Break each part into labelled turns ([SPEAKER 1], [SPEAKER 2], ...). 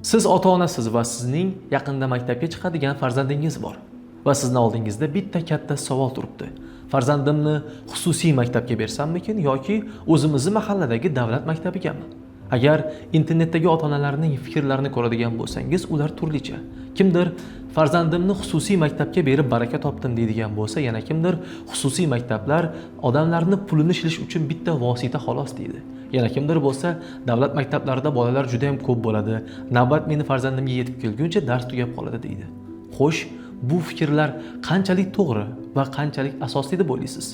[SPEAKER 1] Siz ota onasiz va sizning yaqinda maktabga chiqadigan farzandingiz bor va sizni oldingizda bitta katta savol turibdi: farzandimni xususiy maktabga bersammikin yoki o'zimizni mahalladagi davlat maktabigami? Agar internetdagi ota onalarning fikrlarini ko'radigan bo'lsangiz, ular turlicha. Kimdir "Farzandimni xususiy maktabga berib baraka topdim" deydigan bo'lsa, yana kimdir "Xususiy maktablar odamlarni pulini shilish uchun bitta vosita xolos" deydi. Yana kimdir bo'lsa "Davlat maktablarida bolalar juda ham ko'p bo'ladi, navbat meni farzandimga yetib kelguncha dars tugab qoladi" deydi. Xo'sh, bu fikrlar qanchalik to'g'ri va qanchalik asosli deb o'ylaysiz?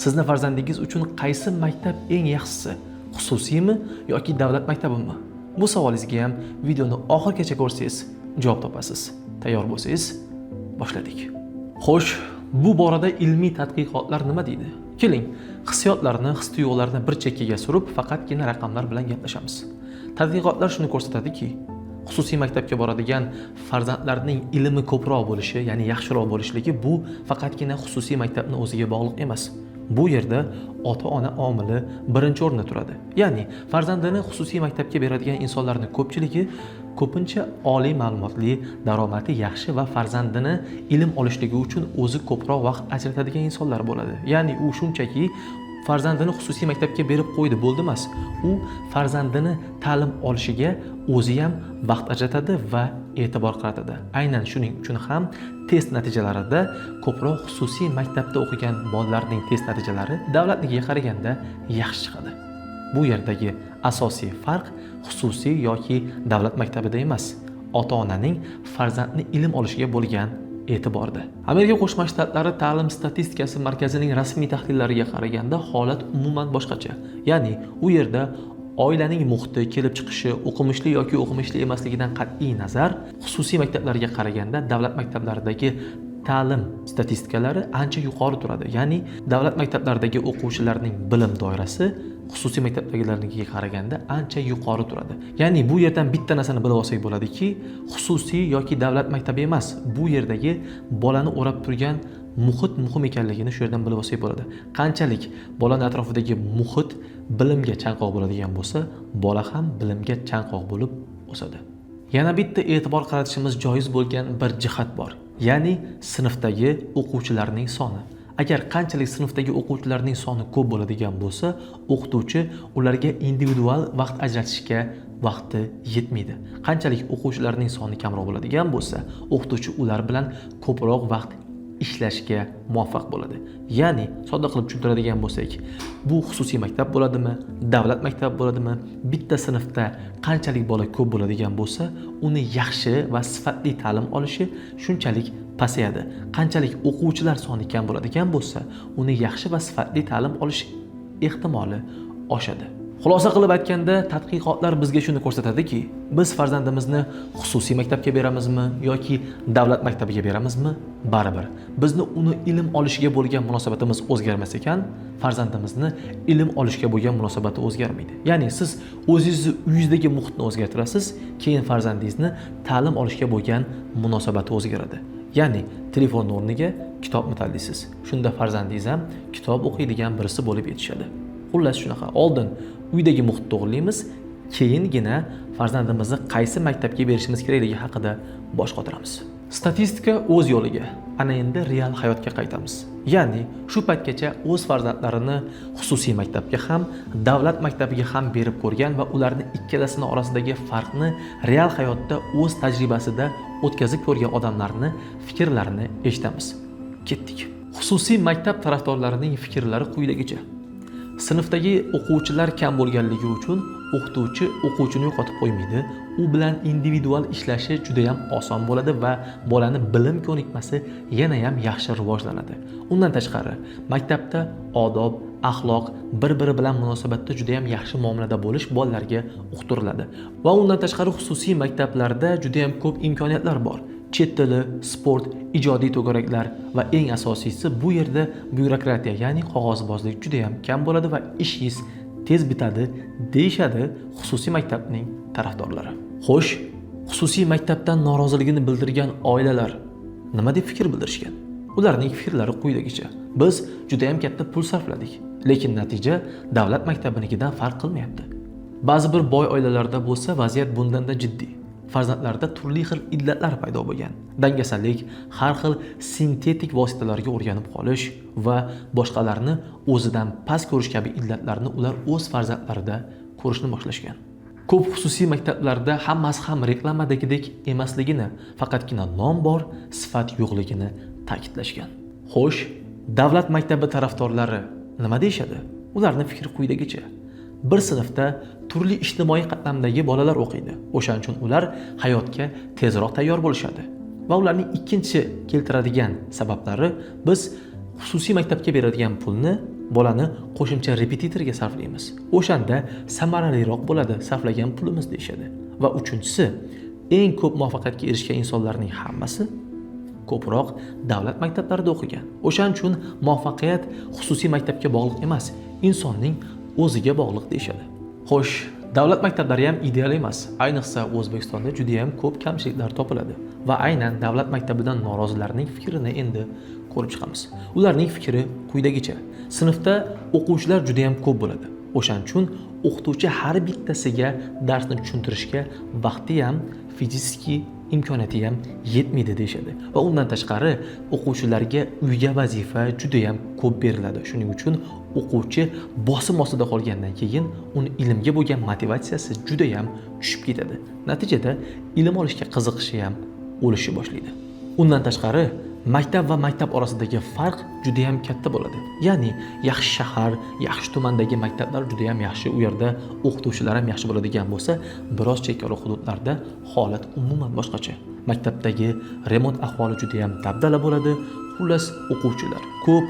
[SPEAKER 1] Sizni farzandingiz uchun qaysi maktab eng yaxshisi, xususiymi yoki davlat maktabimi? Bu savolingizga ham videoni oxirigacha ko'rsangiz, javob topasiz. Tayyor bo'lsangiz, boshladik. Xo'sh, bu borada ilmiy tadqiqotlar nima deydi? Keling, hissiyotlarni, his tuyg'ularni bir chekkaga surib, faqatgina raqamlar bilan gaplashamiz. Tadqiqotlar shuni ko'rsatadiki, xususiy maktabga boradigan farzandlarning ilmi ko'proq bo'lishi, ya'ni yaxshiroq bo'lishligi, bu faqatgina xususiy maktabni o'ziga bog'liq emas. Bu yerda ota ona omili birinchi o'rinda turadi. Ya'ni farzandini xususiy maktabga beradigan insonlarni ko'pchiligi ko'pincha oliy ma'lumotli, daromadi yaxshi va farzandini ilm olishligi uchun o'zi ko'proq vaqt ajratadigan insonlar bo'ladi. Ya'ni u shunchaki farzandini xususiy maktabga berib qo'ydi, bo'ldi emas, u farzandini ta'lim olishiga o'zi ham vaqt ajratadi va e'tibor qaratadi. Aynan shuning uchun ham test natijalarida ko'proq xususiy maktabda o'qigan bolalarning test natijalari davlatnikiga qaraganda yaxshi chiqadi. Bu yerdagi asosiy farq xususiy yoki davlat maktabida emas, ota onaning farzandni ilm olishiga bo'lgan e'tiborda. Amerika Qo'shma Shtatlari ta'lim statistikasi markazining rasmiy tahlillariga qaraganda, holat umuman boshqacha. Ya'ni u yerda oilaning muhiti, kelib chiqishi, o'qimishli yoki o'qimishli emasligidan qat'iy nazar, xususiy maktablarga qaraganda davlat maktablaridagi ta'lim statistikalari ancha yuqori turadi. Ya'ni davlat maktablaridagi o'quvchilarning bilim doirasi xususiy maktabdagilarnikiga qaraganda ancha yuqori turadi. Ya'ni bu yerdan bitta narsani bilib olsak bo'ladiki, xususiy yoki davlat maktabi emas, bu yerdagi bolani o'rab turgan muhit muhim ekanligini shu yerdan bilib olsak bo'ladi. Qanchalik bolani atrofidagi muhit bilimga chanqoq bo'ladigan bo'lsa, bola ham bilimga chanqoq bo'lib o'sadi. Yana bitta e'tibor qaratishimiz joiz bo'lgan bir jihat bor, ya'ni sinfdagi o'quvchilarning soni. Agar qanchalik sinfdagi o'quvchilarning soni ko'p bo'ladigan bo'lsa, o'qituvchi ularga individual vaqt ajratishga vaqti yetmaydi. Qanchalik o'quvchilarning soni kamroq bo'ladigan bo'lsa, o'qituvchi ular bilan ko'proq vaqt ishlashga muvaffaq bo'ladi. Ya'ni sodda qilib tushuntiradigan bo'lsak, bu xususiy maktab bo'ladimi, davlat maktabi bo'ladimi, bitta sinfda qanchalik bola ko'p bo'ladigan bo'lsa, uni yaxshi va sifatli ta'lim olishi shunchalik pasayadi. Qanchalik o'quvchilar soni kam bo'ladigan bo'lsa, uni yaxshi va sifatli ta'lim olish ehtimoli oshadi. Xulosa qilib aytganda, tadqiqotlar bizga shuni ko'rsatadiki, biz farzandimizni xususiy maktabga beramizmi yoki davlat maktabiga beramizmi, baribir bizni uni ilm olishiga bo'lgan munosabatimiz o'zgarmas ekan, farzandimizni ilm olishga bo'lgan munosabati o'zgarmaydi. Ya'ni siz o'zingizni uyingizdagi muhitni o'zgartirasiz, keyin farzandingizni ta'lim olishga bo'lgan munosabati o'zgaradi. Ya'ni telefonni o'rniga kitobni tanlaysiz, shunda farzandingiz ham kitob o'qiydigan birisi bo'lib yetishadi. Xullas, shunaqa: oldin uydagi muhitni to'g'rilaymiz, keyingina farzandimizni qaysi maktabga berishimiz kerakligi haqida bosh qotiramiz. Statistika o'z yo'liga, ana endi real hayotga qaytamiz. Ya'ni shu paytgacha o'z farzandlarini xususiy maktabga ham, davlat maktabiga ham berib ko'rgan va ularni ikkalasini orasidagi farqni real hayotda o'z tajribasida o'tkazib ko'rgan odamlarni fikrlarini eshitamiz. Ketdik. Xususiy maktab tarafdorlarining fikrlari quyidagicha: sinfdagi o'quvchilar kam bo'lganligi uchun o'qituvchi o'quvchini yo'qotib qo'ymaydi, u bilan individual ishlashi juda ham oson bo'ladi va bolani bilim ko'nikmasi yana ham yaxshi rivojlanadi. Undan tashqari, maktabda odob, axloq, bir biri bilan munosabatda juda ham yaxshi muomalada bo'lish bolalarga uqtiriladi. Va undan tashqari, xususiy maktablarda juda ham ko'p imkoniyatlar bor: chet tili, sport, ijodiy to'garaklar va eng asosiysi, bu yerda byurokratiya, ya'ni qog'ozbozlik juda ham kam bo'ladi va ishingiz tez bitadi, deyishadi xususiy maktabning tarafdorlari. Xo'sh, xususiy maktabdan noroziligini bildirgan oilalar nima deb fikr bildirishgan? Ularning fikrlari quyidagicha: biz juda ham katta pul sarfladik, lekin natija davlat maktabinikidan farq qilmayapti. Ba'zi bir boy oilalarda bo'lsa vaziyat bundanda jiddiy. Farzandlarda turli xil illatlar paydo bo'lgan. Dangasalik, har xil sintetik vositalarga o'rganib qolish va boshqalarni o'zidan past ko'rish kabi illatlarni ular o'z farzandlarida ko'rishni boshlashgan. Ko'p xususiy maktablarda hammasi ham reklamadagidek emasligini, faqatgina nom bor, sifat yo'qligini ta'kidlashgan. Xo'sh, davlat maktabi tarafdorlari nima deyishadi? Ularning fikri quyidagicha. Bir sinfda turli ijtimoiy qatlamdagi bolalar o'qiydi. O'shaning uchun ular hayotga tezroq tayyor bo'lishadi. Va ularning ikkinchi keltiradigan sabablari: biz xususiy maktabga beradigan pulni bolani qo'shimcha repetitorga sarflaymiz. O'shanda samaraliroq bo'ladi sarflagan pulimiz, deyishadi. Va uchinchisi, eng ko'p muvaffaqiyatga erishgan insonlarning hammasi ko'proq davlat maktablarida o'qigan. O'shaning uchun muvaffaqiyat xususiy maktabga bog'liq emas, insonning o'ziga bog'liq, deyishadi. Xo'sh, davlat maktablari ham ideal emas. Ayniqsa O'zbekistonda juda ham ko'p kamchiliklar topiladi. Va aynan davlat maktabidan norozilarning fikrini endi ko'rib chiqamiz. Ularning fikri quyidagicha. Sinfda o'quvchilar juda ham ko'p bo'ladi. O'shaning uchun o'qituvchi har bittasiga darsni tushuntirishga vaqti ham, fizический imkoniyati ham yetmaydi, deyishadi. Va undan tashqari o'quvchilarga uyga vazifa juda ham ko'p beriladi. Shuning uchun o'quvchi bosim ostida qolgandan keyin uni ilmga bo'lgan motivatsiyasi juda ham tushib ketadi. Natijada ilm olishga qiziqishi ham o'lishni boshlaydi. Undan tashqari maktab va maktab orasidagi farq juda ham katta bo'ladi. Ya'ni yaxshi shahar, yaxshi tumandagi maktablar juda ham yaxshi, u yerda o'qituvchilar ham yaxshi bo'ladigan bo'lsa, biroz chekkaroq hududlarda holat umuman boshqacha. Maktabdagi remont ahvoli juda ham dabdala bo'ladi. Xullas, o'quvchilar ko'p,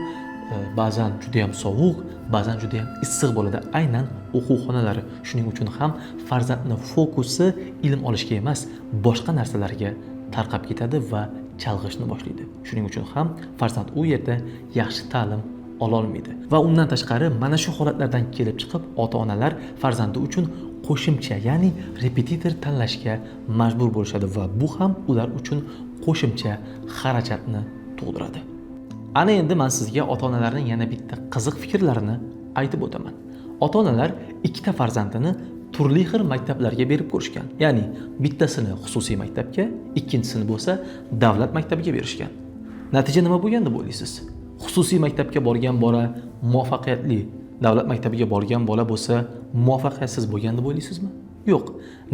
[SPEAKER 1] ba'zan juda ham sovuq, ba'zan juda ham issiq bo'ladi aynan o'quv xonalari. Shuning uchun ham farzandni fokusi ilm olishga emas, boshqa narsalarga tarqab ketadi va chalg'ishni boshlaydi. Shuning uchun ham farzand u yerda yaxshi ta'lim ololmaydi. Va undan tashqari mana shu holatlardan kelib chiqib ota-onalar farzandi uchun qo'shimcha, ya'ni repetitor tanlashga majbur bo'lishadi va bu ham ular uchun qo'shimcha xarajatni tug'diradi. Ana endi men sizga ota-onalarning yana bitta qiziq fikrlarini aytib o'taman. Ota-onalar ikkita farzandini turli xil maktablarga berib ko'rishgan. Ya'ni bittasini xususiy maktabga, ikkinchisini bo'lsa davlat maktabiga berishgan. Natija nima bo'lgan deb o'ylaysiz? Xususiy maktabga borgan bola muvaffaqiyatli, davlat maktabiga borgan bola bo'lsa muvaffaqiyatsiz bo'lgan deb o'ylaysizmi? Yo'q.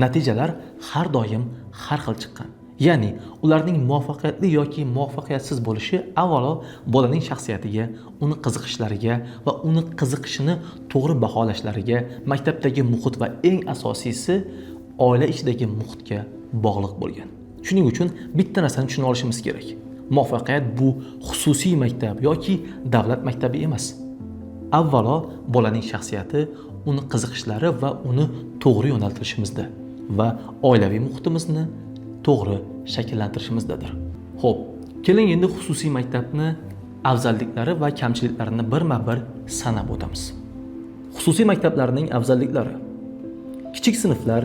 [SPEAKER 1] Natijalar har doim har xil chiqqan. Ya'ni ularning muvaffaqiyatli yoki muvaffaqiyatsiz bo'lishi avvalo bolaning shaxsiyatiga, uni qiziqishlariga va uni qiziqishini to'g'ri baholashlariga, maktabdagi muhit va eng asosiysi oila ichidagi muhitga bog'liq bo'lgan. Shuning uchun bitta narsani tushuna olishimiz kerak. Muvaffaqiyat bu xususiy maktab yoki davlat maktabi emas. Avvalo bolaning shaxsiyati, uni qiziqishlari va uni to'g'ri yo'naltirishimizda va oilaviy muhitimizni to'g'ri shakllantirishimizdadir. Xo'p, keling endi xususiy maktabni afzalliklari va kamchiliklarini birma-bir sanab o'tamiz. Xususiy maktablarning afzalliklari: kichik sinflar,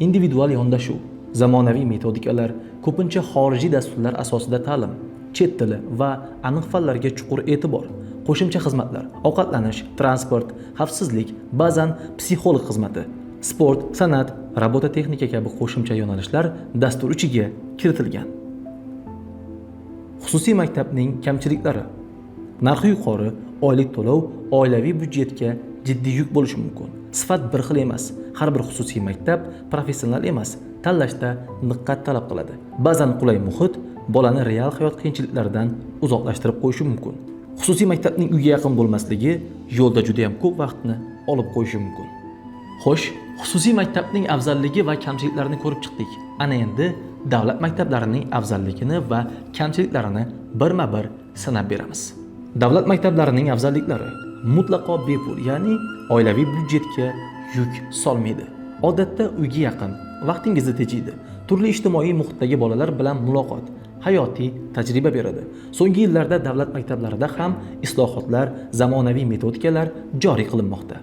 [SPEAKER 1] individual yondashuv, zamonaviy metodikalar, ko'pincha xorijiy dasturlar asosida ta'lim, chet tili va aniq fanlarga chuqur e'tibor, qo'shimcha xizmatlar, ovqatlanish, transport, xavfsizlik, ba'zan psixolog xizmati, sport, san'at, robototexnika kabi qo'shimcha yo'nalishlar dastur ichiga kiritilgan. Xususiy maktabning kamchiliklari: narxi yuqori, oylik to'lov oilaviy byudjetga jiddiy yuk bo'lishi mumkin. Sifat bir xil emas. Har bir xususiy maktab professional emas, tanlashda diqqat talab qiladi. Ba'zan qulay muhit bolani real hayot qiyinchiliklaridan uzoqlashtirib qo'yishi mumkin. Xususiy maktabning uyga yaqin bo'lmasligi yo'lda juda ham ko'p vaqtni olib qo'yishi mumkin. Xo'sh, xususiy maktabning afzalligi va kamchiliklarini ko'rib chiqdik. Ana endi davlat maktablarining afzalligini va kamchiliklarini birma-bir sanab beramiz. Davlat maktablarining afzalliklari: mutlaqo bepul, ya'ni oilaviy byudjetga yuk solmaydi. Odatda uyga yaqin, vaqtingizni tejaydi. Turli ijtimoiy muhitdagi bolalar bilan muloqot, hayotiy tajriba beradi. So'nggi yillarda davlat maktablarida ham islohotlar, zamonaviy metodikalar joriy qilinmoqda.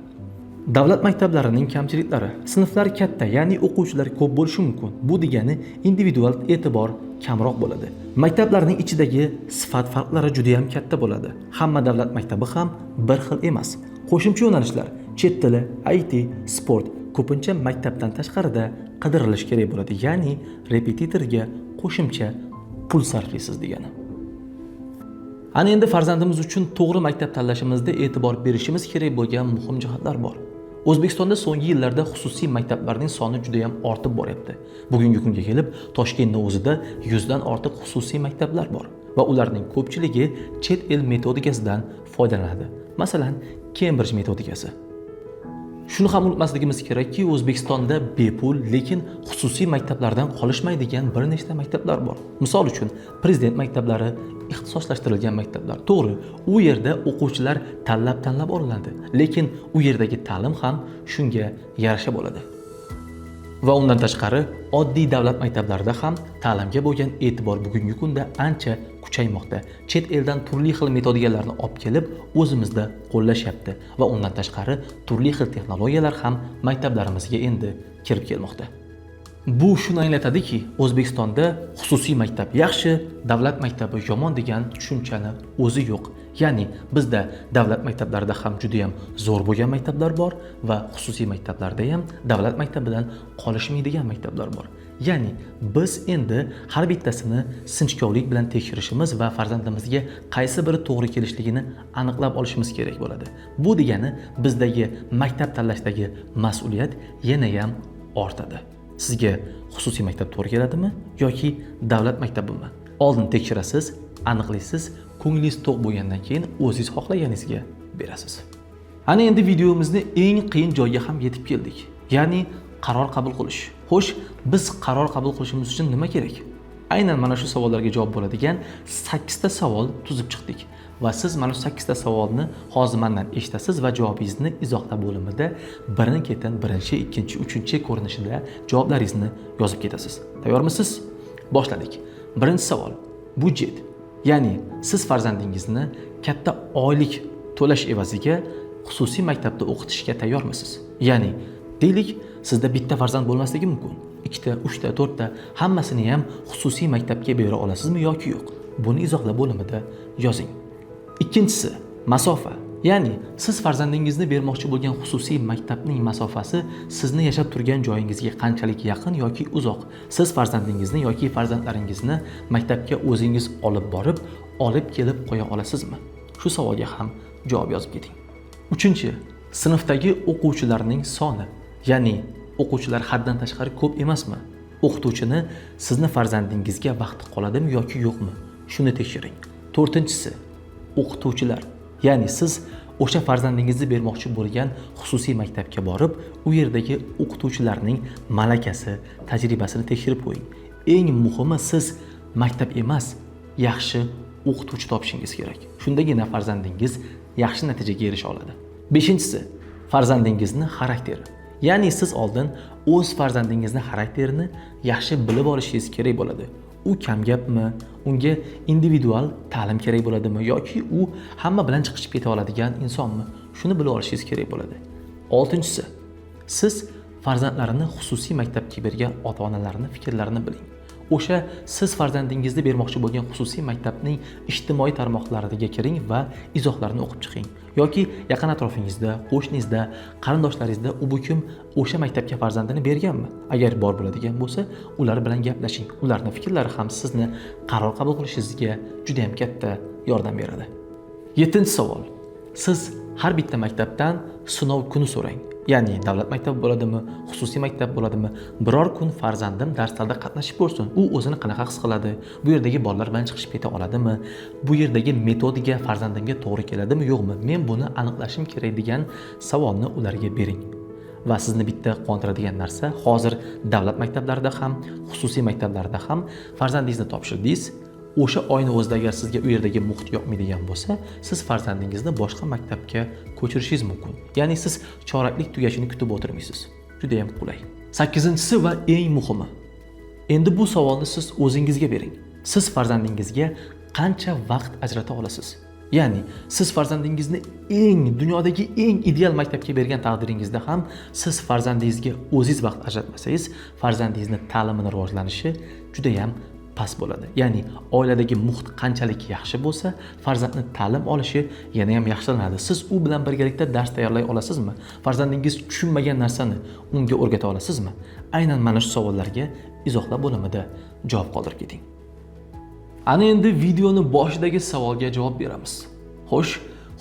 [SPEAKER 1] Davlat maktablarining kamchiliklari: sinflar katta, ya'ni o'quvchilar ko'p bo'lishi mumkin. Bu degani individual e'tibor kamroq bo'ladi. Maktablarning ichidagi sifat farqlari juda ham katta bo'ladi. Hamma davlat maktabi ham bir xil emas. Qo'shimcha yo'nalishlar, chet tili, IT, sport. ko'pincha maktabdan tashqarida qidirilishi kerak bo'ladi. Ya'ni repetitorga qo'shimcha pul sarflaysiz degani. Ana endi farzandimiz uchun to'g'ri maktab tanlashimizda e'tibor berishimiz kerak bo'lgan muhim jihatlar bor. O'zbekistonda so'nggi yillarda xususiy maktablarning soni juda ham ortib boryapti. Bugungi kunga kelib Toshkentning o'zida 100 dan ortiq xususiy maktablar bor va ularning ko'pchiligi chet el metodikasidan foydalanadi. Masalan, Cambridge metodikasi. Shuni ham unutmasligimiz kerakki, O'zbekistonda bepul, lekin xususiy maktablardan qolishmaydigan bir nechta maktablar bor. Misol uchun, prezident maktablari, ixtisoslashtirilgan maktablar. To'g'ri, u yerda o'quvchilar tanlab-tanlab olinadi, lekin u yerdagi ta'lim ham shunga yarasha bo'ladi. Va undan tashqari, oddiy davlat maktablarida ham ta'limga bo'lgan e'tibor bugungi kunda ancha kuchaymoqda. Chet eldan turli xil metodikalarni olib kelib, o'zimizda qo'llashyapti va undan tashqari turli xil texnologiyalar ham maktablarimizga endi kirib kelmoqda. Bu shuni anglatadiki, O'zbekistonda xususiy maktab yaxshi, davlat maktabi yomon degan tushunchani o'zi yo'q. Ya'ni bizda davlat maktablarida ham juda ham zo'r bo'lgan maktablar bor va xususiy maktablarda ham davlat maktabidan qolishmaydigan maktablar bor. Ya'ni biz endi har bittasini sinchkovlik bilan tekshirishimiz va farzandimizga qaysi biri to'g'ri kelishligini aniqlab olishimiz kerak bo'ladi. Bu degani bizdagi maktab tanlashdagi mas'uliyat yana ham ortadi. Sizga xususiy maktab to'g'ri keladimi yoki davlat maktabimi? Oldin tekshirasiz, aniqlaysiz, ko'nglingiz to'q bo'lgandan keyin o'zingiz xohlaganingizga berasiz. Ana endi videomizni eng qiyin joyiga ham yetib keldik. Ya'ni qaror qabul qilish. Xo'sh, biz qaror qabul qilishimiz uchun nima kerak? Aynan mana shu savollarga javob bo'ladigan 8 ta savol tuzib chiqdik. Va siz mana shu 8 ta savolni hozir mendan eshitasiz va javobingizni izohlar bo'limida birin-ketin birinchi, ikkinchi, uchinchi ko'rinishida javoblaringizni yozib ketasiz. Tayyormisiz? Boshladik. Birinchi savol. Budjet. Ya'ni siz farzandingizni katta oylik to'lash evaziga xususiy maktabda o'qitishga tayyormisiz? Ya'ni deylik, sizda bitta farzand bo'lmasligi mumkin. 2 ta, 3 ta, 4 ta, hammasini ham xususiy maktabga bera olasizmi yoki yo'q? Buni izohlar bo'limida yozing. Ikkinchisi, masofa. Ya'ni siz farzandingizni bermoqchi bo'lgan xususiy maktabning masofasi sizni yashab turgan joyingizga qanchalik yaqin yoki uzoq. Siz farzandingizni yoki farzandlaringizni maktabga o'zingiz olib borib, olib kelib qo'ya olasizmi? Shu savolga ham javob yozib keting. Uchinchi, sinfdagi o'quvchilarning soni. Ya'ni o'quvchilar haddan tashqari ko'p emasmi? O'qituvchini sizni farzandingizga vaqti qoladimi yoki yo'qmi? Shuni tekshiring. To'rtinchisi, o'qituvchilar. Ya'ni siz o'sha farzandingizni bermoqchi bo'lgan xususiy maktabga borib, u yerdagi o'qituvchilarning malakasi, tajribasini tekshirib qo'ying. Eng muhimi, siz maktab emas, yaxshi o'qituvchi topishingiz kerak. Shundagina farzandingiz yaxshi natijaga erisha oladi. Beshinchisi, farzandingizni xarakteri. Ya'ni siz oldin o'z farzandingizni xarakterini yaxshi bilib olishingiz kerak bo'ladi. U kamgapmi, unga individual ta'lim kerak bo'ladimi yoki u hamma bilan chiqishib keta oladigan insonmi? Shuni bilib olishingiz kerak bo'ladi. Oltinchisi, siz farzandlarini xususiy maktabga bergan ota-onalarning fikrlarini biling. O'sha siz farzandingizni bermoqchi bo'lgan xususiy maktabning ijtimoiy tarmoqlariga kiring va izohlarni o'qib chiqing. Yoki yaqin atrofingizda, qo'shningizda, qarindoshlaringizda u bu kim o'sha maktabga farzandini berganmi? Agar bor bo'ladigan bo'lsa, ular bilan gaplashing. Ularning fikrlari ham sizni qaror qabul qilishingizga juda ham katta yordam beradi. Yettinchi savol. Siz har bitta maktabdan sinov kuni so'rang. Ya'ni davlat maktabi bo'ladimi, xususiy maktab bo'ladimi, biror kun farzandim darslarda qatnashib ko'rsin. U o'zini qanaqa his qiladi? Bu yerdagi bolalar bilan chiqishib keta oladimi? Bu yerdagi metodika farzandimga to'g'ri keladimi, yo'qmi? Men buni aniqlashim kerak degan savolni ularga bering. Va sizni bitta quvontiradigan narsa, hozir davlat maktablarida ham, xususiy maktablarda ham farzandingizni topshirdingiz, o'sha oyni o'zida agar sizga u yerdagi muhit yoqmaydigan bo'lsa, siz farzandingizni boshqa maktabga ko'chirishingiz mumkin. Ya'ni siz choraklik tugashini kutib o'tirmaysiz. Juda ham qulay. Sakkizinchisi va eng muhimi. Endi bu savolni siz o'zingizga bering. Siz farzandingizga qancha vaqt ajrata olasiz? Ya'ni siz farzandingizni dunyodagi eng ideal maktabga bergan taqdiringizda ham siz farzandingizga o'zingiz vaqt ajratmasangiz, farzandingizni ta'limini rivojlanishi juda ham past bo'ladi. Ya'ni oiladagi muhit qanchalik yaxshi bo'lsa, farzandni ta'lim olishi yana ham yaxshilanadi. Siz u bilan birgalikda dars tayyorlay olasizmi? Farzandingiz tushunmagan narsani unga o'rgata olasizmi? Aynan mana shu savollarga izohlar bo'limida javob qoldirib keting. Ana endi videoni boshidagi savolga javob beramiz. Xo'sh,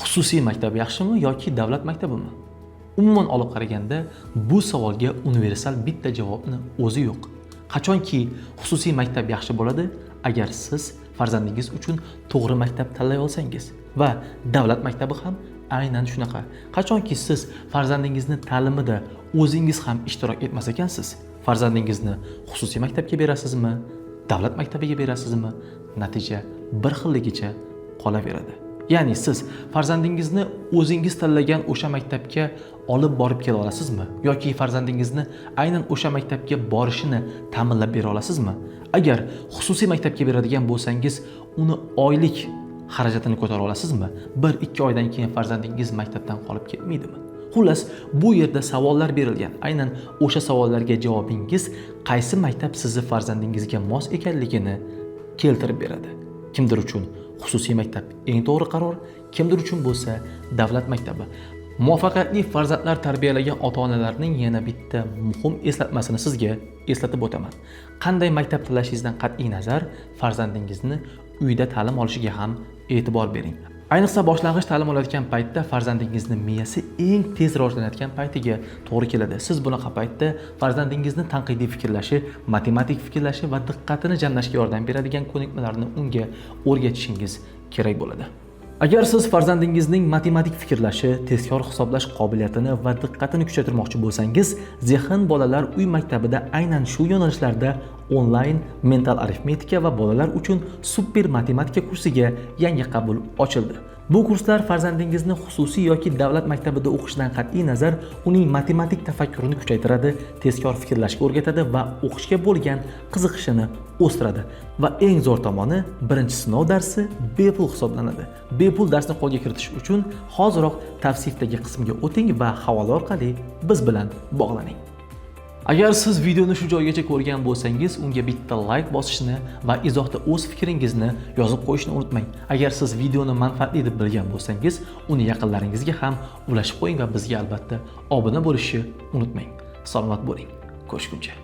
[SPEAKER 1] xususiy maktab yaxshimi yoki davlat maktabimi? Umuman olib qaraganda bu savolga universal bitta javobni o'zi yo'q. Qachonki xususiy maktab yaxshi bo'ladi, agar siz farzandingiz uchun to'g'ri maktab tanlay olsangiz, va davlat maktabi ham aynan shunaqa. Qachonki siz farzandingizni ta'limida o'zingiz ham ishtirok etmas ekansiz, farzandingizni xususiy maktabga berasizmi, davlat maktabiga berasizmi, natija bir xilligicha qolaveradi. Ya'ni siz farzandingizni o'zingiz tanlagan o'sha maktabga olib borib kela olasizmi yoki farzandingizni aynan o'sha maktabga borishini ta'minlab bera olasizmi? Agar xususiy maktabga beradigan bo'lsangiz, uni oylik xarajatini ko'tara olasizmi? 1-2 oydan keyin farzandingiz maktabdan qolib ketmaydimi? Xullas, bu yerda savollar berilgan. Aynan o'sha savollarga javobingiz qaysi maktab sizni farzandingizga mos ekanligini keltirib beradi. Kimdir uchun xususiy maktab eng to'g'ri qaror, kimdir uchun bo'lsa davlat maktabi. Muvaffaqiyatli farzandlar tarbiyalagan ota-onalarning yana bitta muhim eslatmasini sizga eslatib o'taman. Qanday maktab tanlashingizdan qat'iy nazar, farzandingizni uyda ta'lim olishiga ham e'tibor bering. Ayniqsa boshlang'ich ta'lim olayotgan paytda farzandingizni miyasi eng tez rivojlanayotgan paytiga to'g'ri keladi. Siz bunaqa paytda farzandingizni tanqidiy fikrlashi, matematik fikrlashi va diqqatini jamlashga yordam beradigan ko'nikmalarni unga o'rgatishingiz kerak bo'ladi. Agar siz farzandingizning matematik fikrlashi, tezkor hisoblash qobiliyatini va diqqatini kuchaytirmoqchi bo'lsangiz, Zehn bolalar uy maktabida aynan shu yo'nalishlarda onlayn mental arifmetika va bolalar uchun super matematika kursiga yangi qabul ochildi. Bu kurslar farzandingizni xususiy yoki davlat maktabida o'qishidan qat'iy nazar uning matematik tafakkurini kuchaytiradi, tezkor fikrlashga o'rgatadi va o'qishga bo'lgan qiziqishini o'stiradi. Va eng zo'r tomoni, birinchi sinov darsi bepul hisoblanadi. Bepul darsni qo'lga kiritish uchun hoziroq tavsifdagi qismga o'ting va havola orqali biz bilan bog'laning. Agar siz videoni shu joygacha ko'rgan bo'lsangiz, unga bitta like bosishni va izohda o'z fikringizni yozib qo'yishni unutmang. Agar siz videoni manfaatli deb bilgan bo'lsangiz, uni yaqinlaringizga ham ulashib qo'ying va bizga albatta obuna bo'lishni unutmang. Salomat bo'ling. Ko'rishguncha.